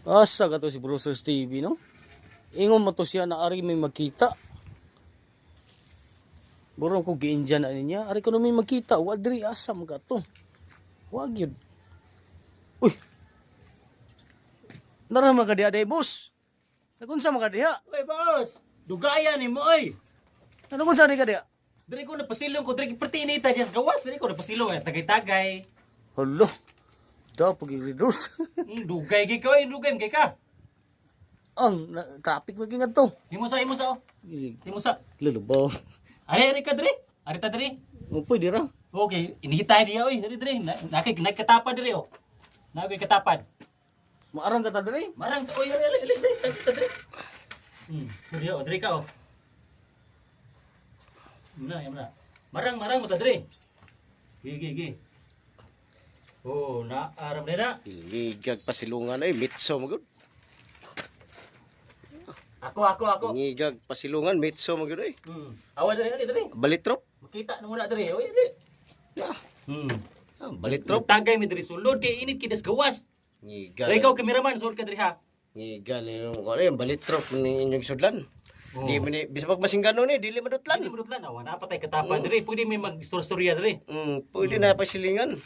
Asa ka to si Brewsters TV, no? Ingon mo to siya na ari may magkita. Burong ko giindyan na niya. Ari ko na may magkita. Wa diri, asa mo ka to. Wa gyud. Uy. Nara man ka diha day, boss. Nagunsa man ka diha? Uy, boss! Dugayan ni mo, oy! Nagunsa di ka diha? Diri ko napasilong ko, diri perti inita diya sa gawas, diri ko napasilong, eh, tagay-tagay. Hala. Da pag reduce. Dugay kay ka, oy, dugay kay ka. Ang traffic maging adto. Himo sa, himo sa, oh. Himo sa. Lulubaw. Ari, ari ka diri. Ari ta diri. Upoy dira. Okay, inita diya, oy, diri diri. Nakay nakatapad diri, oh. Nakay katapad. Maarang ka ta diri. Marang ta, oy, ari, ari, ari, diri, ta diri. Diri, oh, diri ka, oh. Na, yam na. Marang, marang mo ta diri. Gi, gi, gi. Oh, na aram na. Ngigag pasilungan ay mitso magud. Ako, ako, ako. Ngigag pasilungan mitso magud ay. Awa diri, diri, diri. Balitrop. Makita na muna diri. Oy, diri. Ah, balitrop. Tagay mi diri sulod kay init kay das gawas. Ngigag. Oy, ikaw cameraman, sulod ka diri ha. Ngigag ni ko ay balitrop ni inyong sudlan. Oh. Di man ni bisag pag masinggano ni dili madutlan. Dili madutlan, awa na patay katapan diri. Pwede may mag-istorya diri. Pwede na pasilingan.